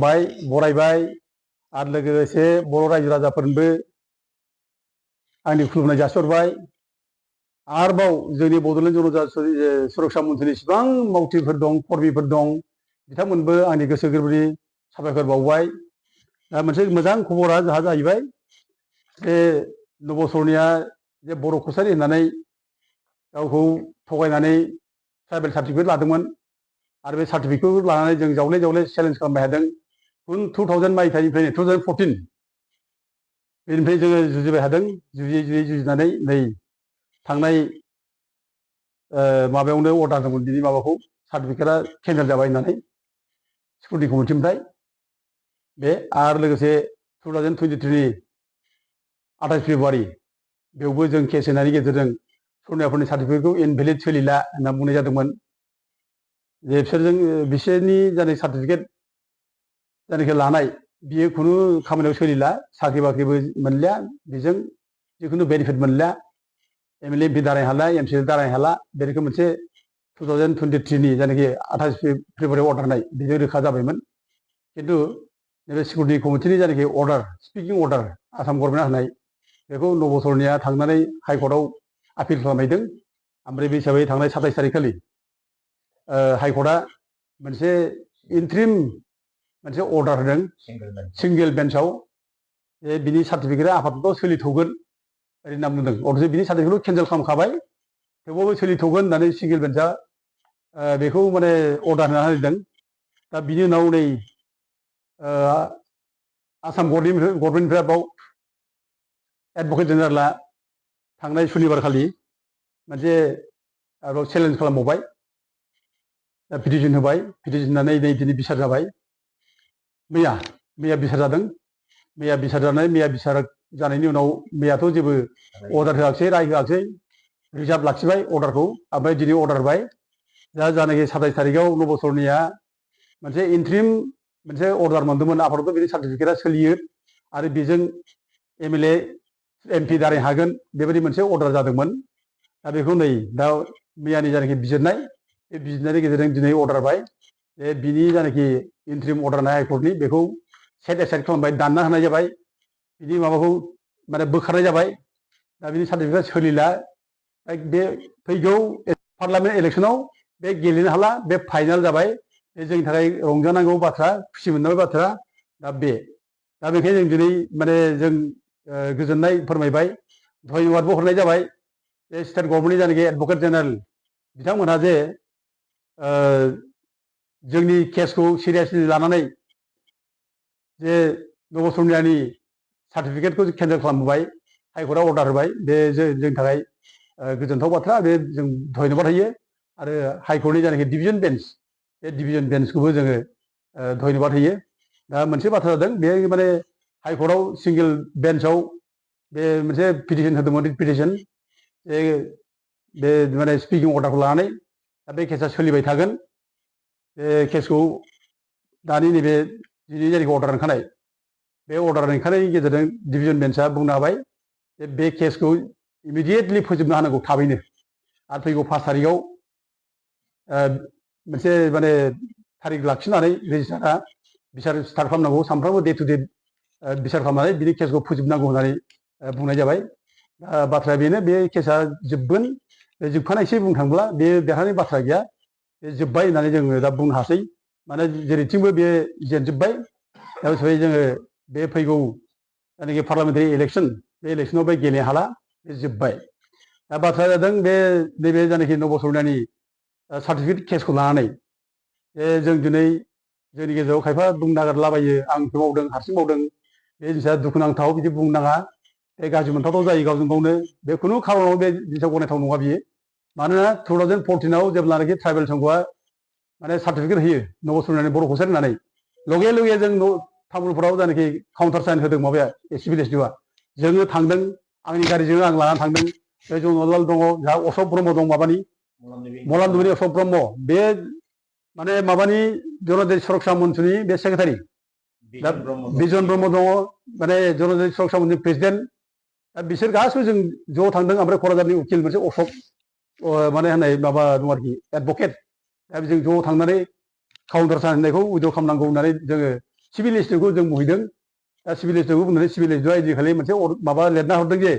बाय बरायबाय आरो लोगोसे बर' रायजो राजाफोरनोबो आंनि खुलुमनाय जासिहरबाय। आरोबाव जोंनि बड'लेण्ड जनजाति सुरक्षा मन्थ्रिनि जेसेबां मावथिफोर दं कर्मिफोर दं बिथांमोनबो आंनि गोसो गोरबोनि साबायखर बावबाय। दा मोनसे मोजां खबरा जोंहा जाहैबाय बे नबसरनिया जे बर' कसारि होननानै गावखौ थगायनानै ट्राइबेल सार्टिफिकेट लादोंमोन आरो बे सार्टिफिकेटखौ लानानै जों जावले जावले चेलेन्ज खालामबाय थादों। 2000 मायथाइनिफ्रायनो 2014 बेनिफ्राय जोङो जुजिबाय थादों। जुजिनानै नै थांनाय माबायावनो अर्डार दंमोन बिनि माबाखौ सार्टिफिकेटआ केन्सेल जाबाय होननानै स्क्रुटिनि कमिटिनिफ्राय बे आरो लोगोसे 2023 28 फेब्रुवारि बेवबो जों केस होनायनि गेजेरजों सरनियाफोरनि सार्टिफिकेटखौ इनभेलिड सोलिला होनना बुंनाय जादोंमोन। जे बिसोरनि जानाय सार्टिफिकेट जायनाखि लानाय बियो खुनु खामानियाव सोलिला, साख्रि बाख्रिबो मोनलिया, बेजों जिखुनु बेनिफिट मोनलिया, एमएलए एमपि दारायनो हाला, एमसिएल दारायनो हाला। बे रोखोम मोनसे 2023 जायनाखि 28 फेब्रुवारियाव अर्डार होनाय बेजों रोखा जाबायमोन। खिन्थु नैबे सिकिउरिटि कमिटिनि जायनाखि अर्डार, स्पिकिं अर्डार आसाम गभर्नमेन्टआ होनाय बेखौ नबसरनिया थांनानै हाइकर्टआव आपिल खालामहैदों। ओमफ्राय बे हिसाबै थांनाय 27 तारिख खालि हाइकर्टआ मोनसे इन्ट्रिम मोनसे अर्डार होदों सिंगेल बेन्चआव जे बिनि सार्टिफिकेटआ आपातत सोलिथ'गोन होनना बुंदों। अथ'स बिनि सार्टिफिकेटखौ केन्सेल खालामखाबाय, थेवबाबो सोलिथ'गोन होननानै सिंगेल बेन्चआ बेखौ माने अर्डार होना होदों। दा बिनि उनाव नै आसाम गभर्नमेन्टनिफ्राय बाव एडभकेट जेनेरेलआ थांनाय सुनिबार खालि मोनसे आरोबाव चेलेन्ज खालामबावबाय, पिटिसन होबाय। पिटिसन होनानै नै दिनै बिसार जाबाय। मैया बिसार जादों। मैया बिसार जानाय, मैया बिसार जानायनि उनाव मैयाथ' जेबो अर्डार होआखिसै, राय होआखिसै, रिजार्भ लाखिबाय अर्डारखौ। ओमफ्राय दिनै अर्डार होबाय। दा जानाखि 27 तारिखआव नबसरनिया मोनसे इन्ट्रिम मोनसे अर्डार मोनदोंमोन, आपातत बिनि सार्टिफिकेटआ सोलियो आरो बेजों एमएलए एमपि दारायनो हागोन, बेबायदि मोनसे अर्डार जादोंमोन। दा बेखौ नै दा मैयानि जानाखि बिजिरनाय, बे बिजिरनायनि गेजेरजों दिनै अर्डार होबाय जे बिनि जानाखि इन्ट्रिम अर्डार होनाय हाइकर्टनि बेखौ सेट एसाइड खालामबाय, दानना होनाय जाबाय, बिनि माबाखौ माने बोखारनाय जाबाय। दा बिनि सार्टिफिकेटआ सोलिला। बे फैगौ पार्लामेन्ट इलेक्सनाव बे गेलेनो हाला, बे फाइनाल जाबाय। बे जोंनि थाखाय रंजानांगौ बाथ्रा, खुसि मोननांगौ बाथ्रा। दा बेखायनो जों दिनै माने जों गोजोननाय फोरमायबाय, धन्यबादबो हरनाय जाबाय बे स्टेट गभर्नमेन्टनि जायनाखि एडभकेट जेनेरेल बिथांमोनहा जे जोंनि केसखौ सिरियासलि लानानै जे नबसरनियानि सार्टिफिकेटखौ केन्सेल खालामबाय, हाइकर्टआ अर्डार होबाय। बे जोंनि थाखाय गोजोनथाव बाथ्रा। बे जों धन्यबाद होयो। आरो हाइकर्टनि जायनाखि डिभिजन बेन्च, बे डिभिजन बेन्चखौबो जोङो धन्यबाद होयो। दा मोनसे बाथ्रा जादों, बे माने हाइकर्टआव सिंगेल बेन्चआव बे मोनसे पिटिसन होदोंमोन, पिटिसन बे माने स्पिकिं अर्डारखौ लानानै। दा बे केसा सोलिबाय थागोन। बे केसखौ दानि नैबे दिनै जायनाखि अर्डार ओंखारनाय, बे अर्डार ओंखारनायनि गेजेरजों डिभिजन बेन्चआ बुंनो हाबाय जे बे केसखौ इमिडियेटलि फोजोबनो हानांगौ, थाबैनो। आरो फैगौ 5 तारिखआव मोनसे माने थारिख लाखिनानै रेजिस्ट्रारआ बिसार स्टार्ट खालामनांगौ, सानफ्रामबो डे टु डे बिसार खालामनानै बिनि केसखौ फोजोबनांगौ होननानै बुंनाय जाबाय। बाथ्राया बेनो, बे केसा जोबगोन। जोबखानायसै बुंनो थाङोब्ला, बे देरहानाय बाथ्रा गैया, बे जोब्बाय होननानै जोङो दा बुंनो हासै। माने जेरैथिंबो बे जेनजोब्बाय। दा हिसाबै जोङो बे फैगौ जायनाखि पार्लामेन्टारि इलेक्सन, बे इलेक्सनाव बे गेलेनो हाला, बे जोब्बाय। दा बाथ्राया जादों बे नैबे जायनाखि नबसरनियानि सार्टिफिकेट केसखौ लानानै जों दिनै जोंनि गेजेराव खायफा बुंनो नागिरलाबायो, आंसो मावदों, हारसिं मावदों, बे जिनिसा दुखुनांथाव, बिदि बुंनो नाङा। बे गाज्रि मोनथावथाव जायो गावजों गावनो। बे खुनु खारनाव बे जिनिसा गनायथाव नङा बियो। मानोना 2014आव जेब्लानाखि ट्राइबेल संघआ माने सार्टिफिकेट होयो नबसरनियानि बर' कसारि होननानै, लगे लगे जों तामुलपुराव जायनाखि काउन्टार साइन होदों माबाया सिभिल एसडिअआ, जोङो थांदों, आंनि गारिजों आं लानानै थांदों। बे जनरलाल दङ, जोंहा अशक ब्रह्म दं, माबानि मलानदुबिनि अशक ब्रह्म, बे माने माबानि जनजाति सुरक्षा मन्चनि बे सेक्रेटारि, दा बिजन ब्रह्म दङ, माने जनजाति सुरक्षा मन्चनि प्रेसिडेन्ट। दा बिसोर गासिबो जों ज' थांदों। ओमफ्राय क'क्राझारनि उकिल मोनसे अशक माने होननाय माबा दं आरोखि, एडभकेट। दा जों ज' थांनानै काउन्टार साइन होनायखौ उइद्र' खालामनांगौ होननानै जोङो सिभिल एसटिखौ जों बुहैदों दा सिभिल एसटिखौ बुंनानै सिभिल एसटिआ आइदिखालि मोनसे माबा लिरना हरदों जे